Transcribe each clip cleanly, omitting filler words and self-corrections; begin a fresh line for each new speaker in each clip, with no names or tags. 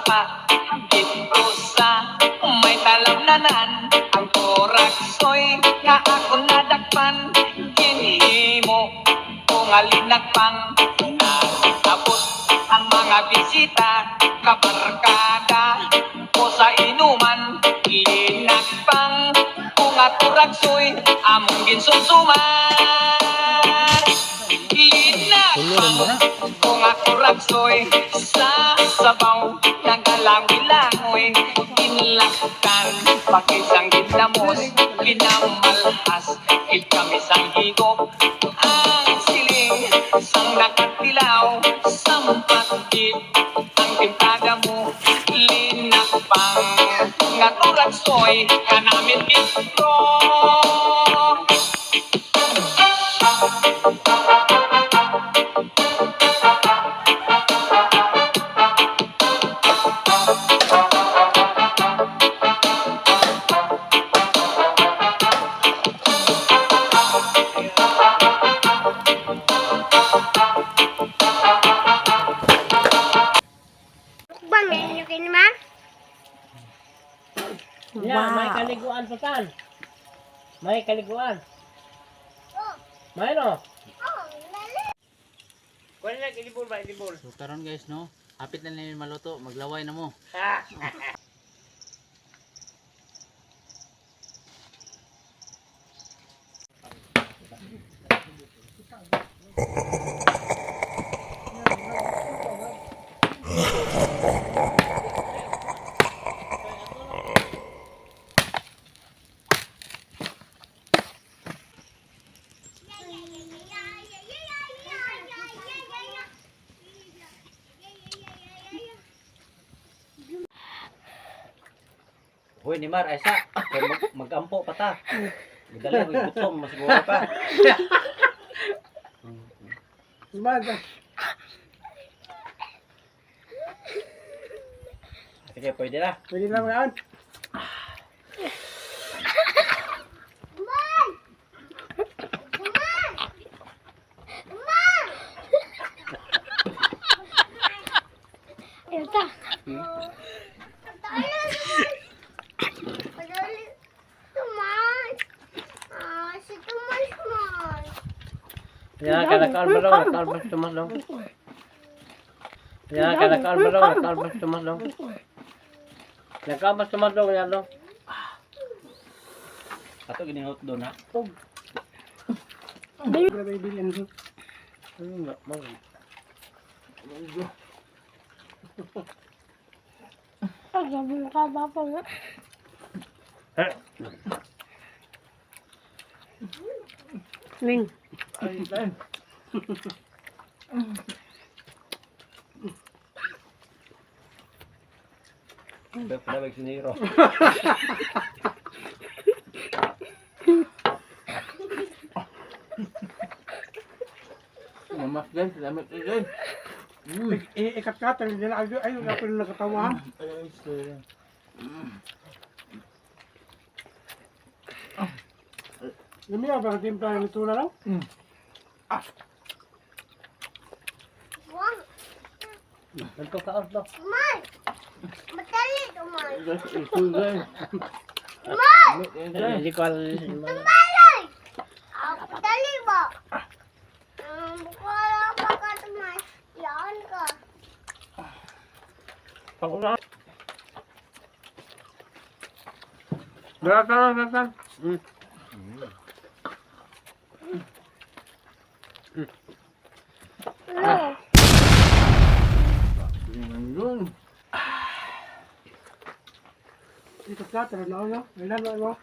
sapa dito sa may talamnanan. Ang turaksoy nga ako nadakpan, ginhimo ko nga linakpang. Nag-abot ang mga bisita, kabarkada ko sa inuman, linakpang ko nga turaksoy among ginsumsuman. Linakpang ko nga turaksoy sa sabaw, nagalangoy-langoy, ginlaktan pakisang ginlamos, ginamalhas gid kami sang higop. Ang siling sang nakatilaw, sampat gid ang timplada mo, linakpang nga turaksoy kanamit ito.
Mukbang ninyo kini ma?
Yeah, may kaliguan pa tan. May kaliguan.
Oh,
May no.
oh, lali.
Kunin na ilibol ba ilibol.
So karon guys no, hapit na namin maluto, maglaway na mo.
Ha.
Hoy Nimar, ay sa, kay magampo pa ta. Madali ko gutom, masiguro pa. Sige, pwede na.
Pwede na mga
Kuman! Kuman! Kuman! Ito. Madali. Tumas. Ah, si Tumas man.
Ya, kada kaon ba daw, kaon ba tumas daw. Ya, kada kaon ba daw, kaon ba tumas daw. Ya, kaon ba tumas daw ya daw.
Ato gining hot doon ha.
Ning.
Pwede siniro. Mamas guys, salamat guys.
Ikat-kat, ang nila ay ay ako na nakatawa. Lumi ba timpla ng tuna lang?
Wang.
Nagko kaon daw.
Kuman. Madali, Tumas.
Guys,
Tumas!
Hindi ko alam.
Tumalay! Ah, dali ba? Bukala pa ka, Tumas. Yan ka.
Panguna. Berapa berapa?
Ano?
Ikat-kat, ano na ano, ano.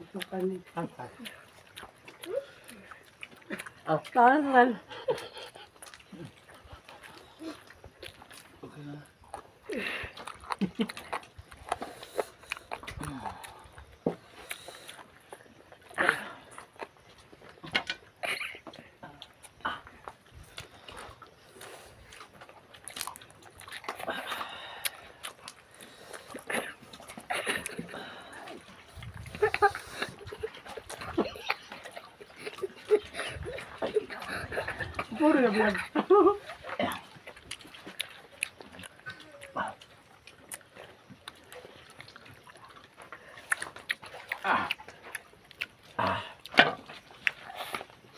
Ito kani.
Tahan.
Puro na biyag.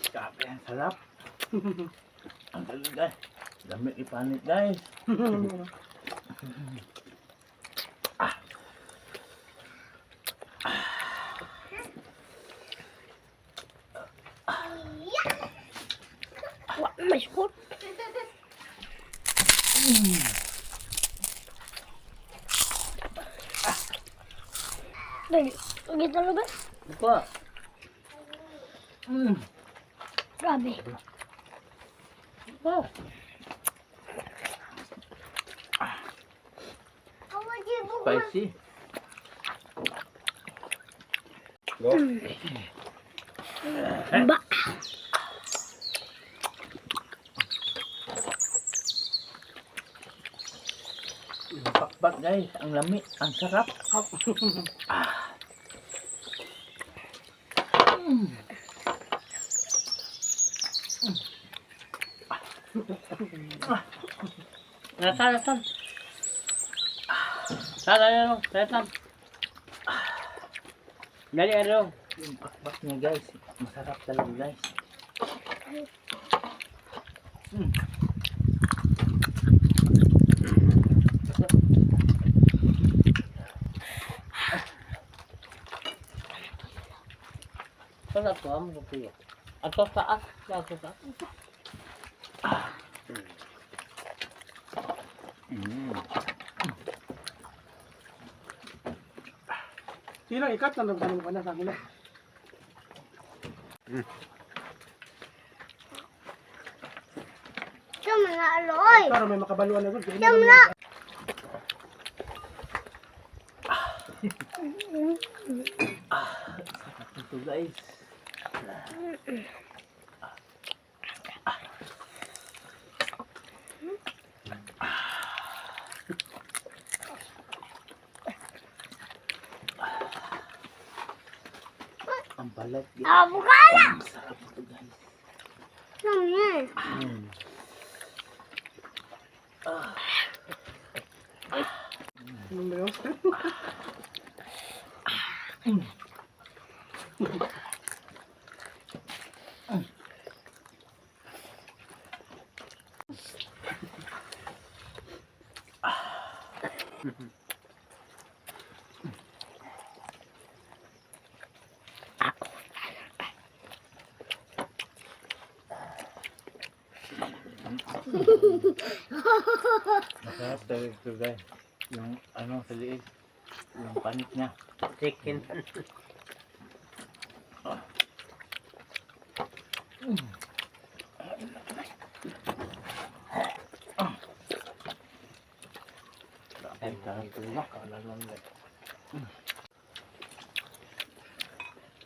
Grabe, ang sarap. Ang dali guys. Dami ipanit guys.
Wa may sukot. Dali, ulit talaga.
Ko.
Grabe.
Oh.
Spicy.
Go.
Ba.
Yung pakpak guys, ang lami, ang sarap.
Nasa, nasa. Sana ano, nasa. Dali ano.
Yung pakpak niya guys, masarap talaga guys.
Sana to amo ko puyo. Ato sa as, ato sa.
Sila ikat na lang tanong ka na sa akin na.
Siya na aloy.
Pero may makabaluan na doon.
Siya na.
Ito guys. Ang balat guys.
Abukala.
Ang sarap ito guys.
Siya na.
Anong ba yun?
Masarap talaga ito guys. Yung ano sa liig. Yung panit niya.
Chicken.
Ay, sarap talaga. Kalalang guys.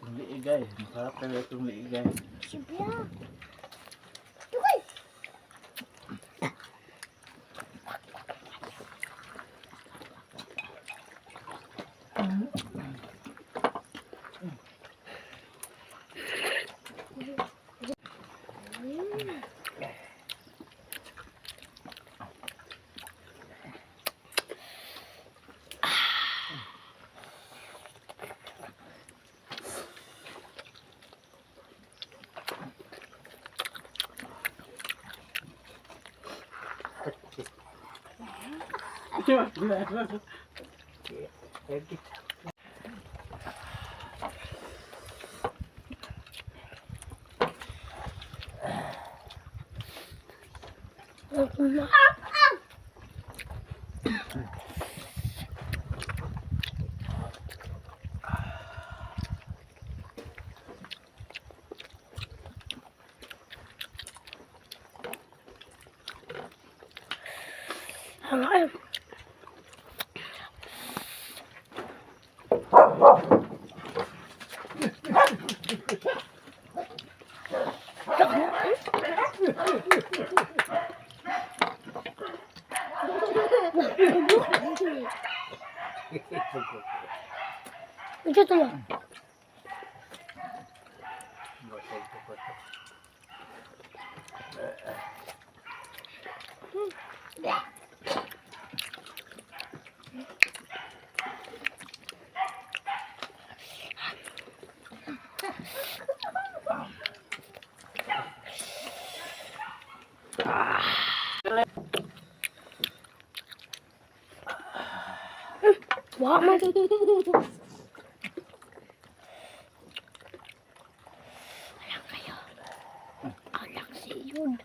Yung liig guys. Masarap talaga itong liig guys.
Siya. Tukay.
Ang ay. Ito to lang. Wa man. Alang kayo. Alang si yun.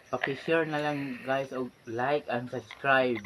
Paki-share na lang, guys, og like and subscribe.